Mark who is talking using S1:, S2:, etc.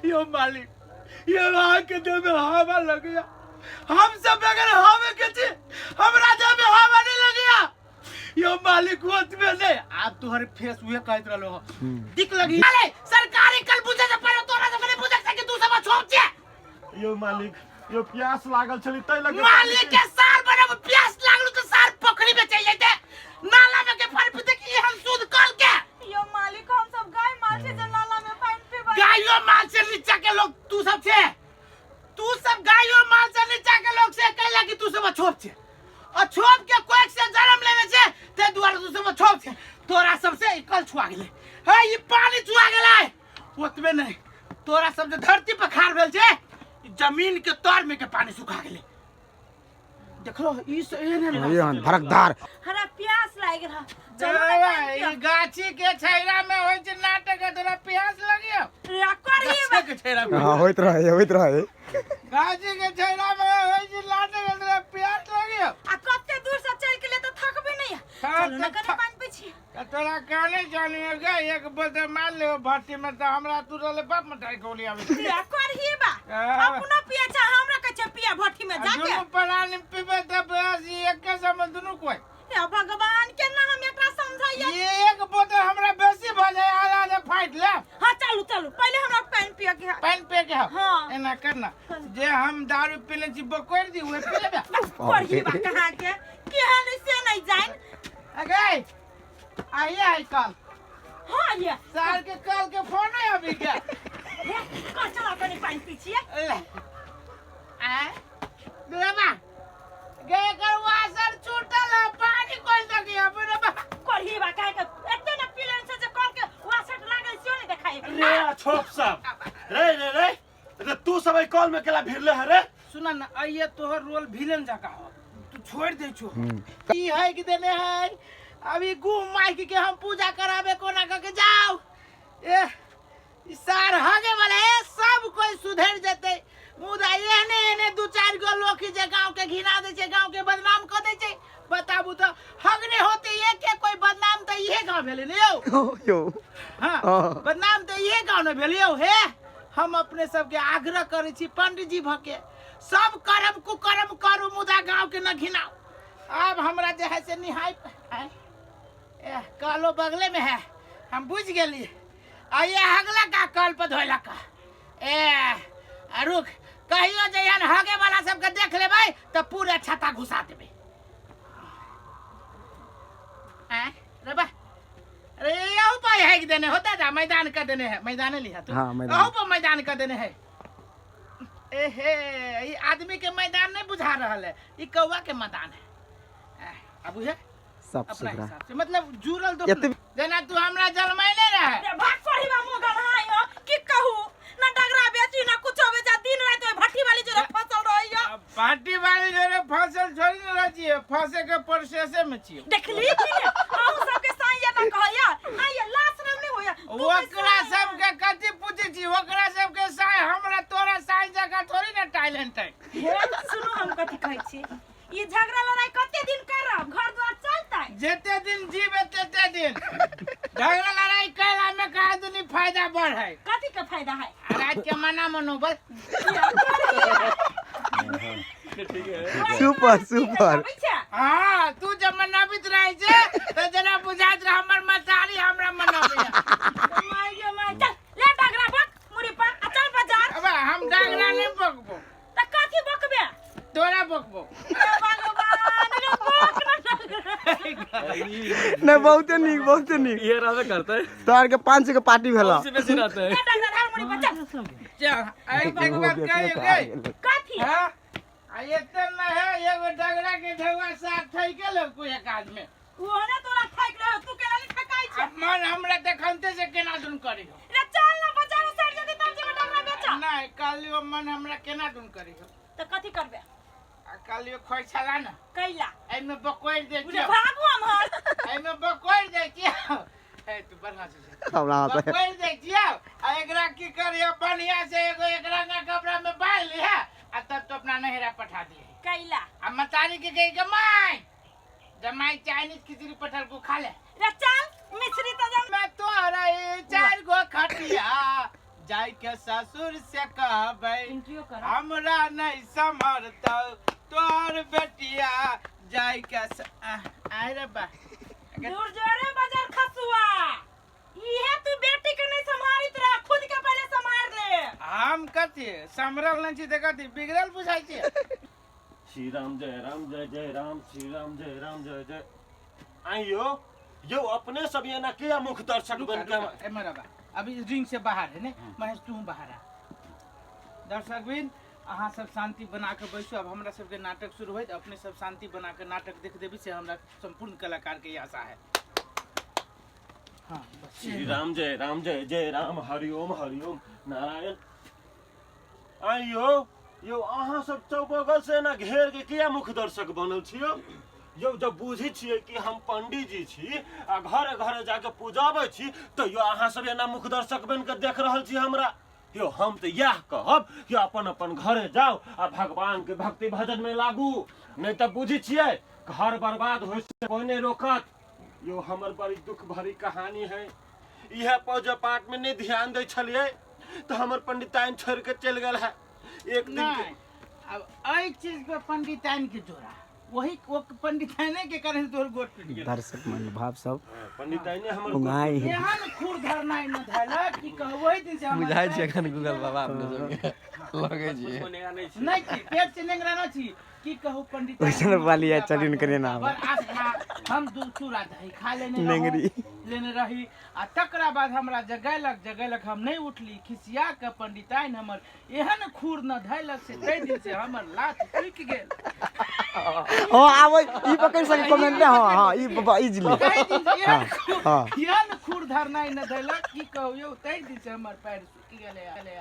S1: यो मालिक, ये वहाँ के देह में हवा लग गया। हम सब बगैर हवा के छी, हमरा देह में हवा नहीं लग गया। यो मालिक होत में नहीं आप तोहर फेस उहे कहत रहलो हो दिक लगी। अरे सरकारी कल बुझे से पहले तोरा सब नहीं बुझे से कि तू सब छोप छे।
S2: यो मालिक, यो प्यास लागल छली तै लगे।
S1: मालिक के सार बनब, प्यास लागल तो सार पोखरी में चल जाते, नाला में के पानी पीते कि हम सूद कल के।
S3: यो मालिक, हम सब गाय माल से जे नाला में पानी पीबै।
S1: गायो माल से नीचा के लोग तू सब छे, तू सब गायो माल से नीचा के लोग से कैला कि तू सब अछोप छे। अछोप के कोख से जन्म लेने छे ते दुआरे तू सब अछोप छे। तोरा सबसे ई कल छुआ गेलै हे, ई पानी छुआ गेलै। ओतबे नहीं, तोरा सब जे धरती पर खार भेल छे, ई जमीन के तर में के पानी सुखा गेलै। देखलो ई से एहन एहन
S4: एहन भड़कदार।
S3: हमरा प्यास लागि गेल हँ। चलू ने पानि
S1: ई
S3: पियब।
S1: गाछी के छैरा में होइ छै नाटक, तोरा प्यास लगियो?
S3: रे, करही
S1: गाछी के छैरा में।
S4: हाँ, होइत रहे, होइत रहे।
S1: गाछी के छैरा में होइ छै नाटक, तोरा प्यास लगियो?
S3: आ कते दूर से चलि गेलै तऽ थकबे नहि।
S1: हाँ,
S3: चलू ने
S1: तऽ
S3: कनि पानि पी छी।
S1: तऽ तोरा कहने छलियै गे, एक बोतल मार लेबो भट्टी में तऽ हमरा तू रहले बाप मटाई गोली आबै छै।
S3: पिया करही बा।
S1: हाँ।
S3: अपनो पिए छै, हमरा कहै छै पिया भट्टी में जाके।
S1: दुनू प्राणी पीबै तऽ बस ई एके समय दुनू कोइ।
S3: हे भगवान, केना हम एकरा समझाइए?
S1: ई एक बोतल हमरा बेसी भऽ जाय, आधा आधा फाटि ले।
S3: हाँ चलू चलू, पहिले हमरा पानि पिए के है।
S1: पानि पिए के हौ?
S3: हाँ।
S1: एना कर ना, जे हम दारू पीले छी बकोरि दी, उहे पी लेबे।
S3: करही बा कहाँ के केहन से नहीं जान।
S1: अगे आइए है कल।
S3: हाँ ये
S1: साल के कल के फोन है अभी के।
S3: हे, कल चला कनी पानि पी छियै।
S1: ले। आय देबा गे एकर वासर छूटल है, पानी कोई लगी है बा।
S3: करही बा काहे के एते ने पी लेने छै जे कल के वासर लागल सेहो नहीं देखाइ।
S2: रे अछोप सब, रे रे रे रे, तू सब एहि कॉल में केला भिड़ले है रे?
S1: सुना ना, आइए तोहर रोल विलेन जका हो, तू छोड़ दे छो। ई है कि देने है अभी गु माइक के हम पूजा कराबे कोना क के जाओ। ए ई सार हगे वाला ए सब कोई सुधर जते, मुदा एहने एहने दू चार गो लोग जे गांव के घिना दे छे, गांव के बदनाम क दे छे। बताबू तो हगने होते एक के कोई बदनाम त इहे गांव भेले ने यौ।
S4: यौ।
S1: हाँ,
S4: हाँ।
S1: बदनाम त इहे गांव ने भेल यौ। हे हम अपने सबके आग्रह करै छी पंडित जी भके, सब करम कुकर्म करू मुदा गांव के न घिनाउ। आब हमरा जे है से निहाय ए, कहलो बगले में है, हम बुझ गेली। आ ये हगला का कल पर धोला का ए आ रुक, कहियो जे एहन हगे वाला सबके देख लेबै तऽ पूरा छाता घुसा देबै। आँय, रे बा, अरे यहू पर हेक देने हो दादा, मैदान कर देने है, मैदाने लिहा तू।
S4: हाँ, मैदान।
S1: अहू पर मैदान कर देने है। ए हे, ई आदमी के मैदान नहीं बुझा रहल है, ई कौआ के मैदान है। अब है
S4: साफ
S1: अपना
S4: सुथरा
S1: हिसाब से मतलब जुड़ल तो
S4: एते
S1: जेना तू हमरा जलमैले रहे।
S3: रे भाग पड़ी बा मुंह गढ़ाई हो की कहू, ना डगरा बेची ना कुछो बेचा, दिन रात ओइ भट्ठी वाली जोरे फसल रहैया।
S1: अब पार्टी वाली जोरे फसल छोड़ी न रहै छियै, फंसे के प्रोसेसे में छियै।
S3: देखली कि ने अहूँ सबके साइया ना कहैया आइया लाश रंग नहीं होया। तू
S1: ओकरा
S3: कैसे
S1: सबके कथी पूछै छी, ओकरा सबके साइ हमरा तोरा साइ जकाँ थोड़ी ने टैलेंट है।
S3: हे सुनू, हम कथी कहै छी, ई झगड़ा लड़ाई कते दिन करब, घर द्वार चलतै?
S1: जते दिन जीवे तते दिन झगड़ा लड़ाई कैला में कहा दुनी फायदा बढ़ है।
S3: कथी के फायदा है?
S1: आ रात के मना मनोबल।
S4: Super, super.
S1: हाँ, तू जब मनाबित रहे छे तो जना बुझात रह हमर मतारी हमरा मनाबे।
S3: My गे my, चल ले डगरा बक मुड़ी पर आ चल बाजार।
S1: अबे हम डगरा नहीं बकबो।
S3: त कथी बकबे?
S1: तोरा बकबो।
S3: हे भगवान रे, बक ना डगरा।
S4: नहीं, बहुते नीक, बहुते नीक।
S5: ये रहबे करते।
S4: तोहर के 500 के पार्टी भेला।
S5: उससे बेसी रहते।
S3: ले डगरा धर मुड़ी पर चल।
S1: चल, आई एक बात कहियो गे।
S3: कथी?
S1: हाँ? आ एते न है एगो डगरा के ढेउआ साथ थई गेल कोई एक आदमी।
S3: ओहने तोरा थाकि रहो, तू केना नहीं थकाइ छै?
S1: अब मन हमरा देखनते से केना दुन करी हो।
S3: रे चल ना बाजार में सड़ जते तब जेबे डगरा बेचा।
S1: नहीं, कालियो मन हमरा केना दुन करी हो।
S3: त कथी करबे?
S1: आ कालियो खोइ छला ना।
S3: कैला?
S1: एहिमे बकोरि दे
S3: बुझे
S1: छियौ।
S3: भागू हम।
S1: एहिमे बकोरि दे छियौ। ए तू बढ़िया से जा।
S4: हमरा हाथ है।
S1: बकोरि दे छियौ। आ एकरा की करियो, बढ़िया से एगो एक रंगा कपड़ा में बांध लिहे आ तब तो अपना नहिरा पठा दिहे।
S3: कैला?
S1: आ मतारी के कही के माय जमाई चाइनीज खिचड़ी पठल को खा ले।
S3: रे चल मिश्री त जम।
S1: मैं तोहरा ए चार गो खटिया जाय के ससुर से कहबै,
S3: एंट्रियो कर।
S1: हमरा नहीं समरतौ तोहर बेटिया जाय के आय रे बा।
S3: दूर जोरे बाजार खसुआ, इहे तू बेटी के नहीं संभालित रह, खुद के पहले संभाल ले।
S1: हम कथी समरल नहीं छी तऽ कथी बिगड़ल बुझाइ छी?
S2: श्री राम जय राम जय जय राम, श्री राम जय राम जय जय। आइयो यो अपने सब एना किया मुख दर्शक बन के?
S1: एमहर आबा, अभी रिंग से बाहर है ने महेश, तू बाहर आ। दर्शक बिन, अहाँ सब शांति बना के बैसू, अब हमरा सबके नाटक शुरू होइत। अपने सब शांति बना के नाटक देख देबी से हमरा संपूर्ण कलाकार के आशा है। हाँ बस।
S2: श्री राम जय राम जय जय राम, हरिओम हरिओम नारायण। आइयो यो अहाँ सब चौबगल से एना घेर के किया मुख दर्शक बनल छियो? यौ जब बुझै छियै कि हम पंडीजी छी आ घरे घरे जाके पूजाबै छी, तऽ यो अहाँ सब एना मुख दर्शक बनि के देख रहल छी हमरा। यौ हम तऽ इएह कहब कि अपन अपन घरे जाउ आ भगवान के भक्ति भजन में लागू, नहि तऽ बुझै छियै घर बर्बाद होइ से कोइ नहि रोकत। यौ हमर बड़ी दुख भरी कहानी है। इएह पूजा पाठ में नहि ध्यान दै छलियै तऽ हमर पंडिताइन छोड़ि के चलि गेल है एक दिन के।
S1: नहीं, अब एहि चीज पे पंडिताइन के जोड़ा, वही वो पंडिताइने के कारण तोहर गोड़ टूट गेल।
S4: दर्शक मनोभाव सब
S2: पंडिताइने हमर
S4: उंगाई।
S1: एहन खुर धरनाइ न धैलक कि कहू, ओहि दिन से हमर
S5: बुझाइ छै एखन गूगल बाबा अपने सबके लगै छियै।
S1: नहीं छी, पेट से नेंगरा न छी, की कहू पंडित।
S4: ओइसन वाली है, चली हुनकरे नाम।
S1: बड़ आस्था, हम दू चूड़ा दही खा लेने रहौं,
S4: नेंगरी।
S1: लेने रही आ तकरा बाद हमरा जगैलक जगैलक, हम नहीं उठली, खिसिया के पंडिताइन हमर एहन खुर न धैलक से ताहि दिन से हमर लात टूटि गेल।
S4: हाँ आबै ई पकड़ सके कमेंट। हाँ हाँ, ई इजीली।
S1: ताहि दिन से एहन खुर,
S4: हाँ।
S1: एहन खुर धरनाइ न धैलक की कहू यौ, ताहि दिन से हमर पैर सुखि गेलै।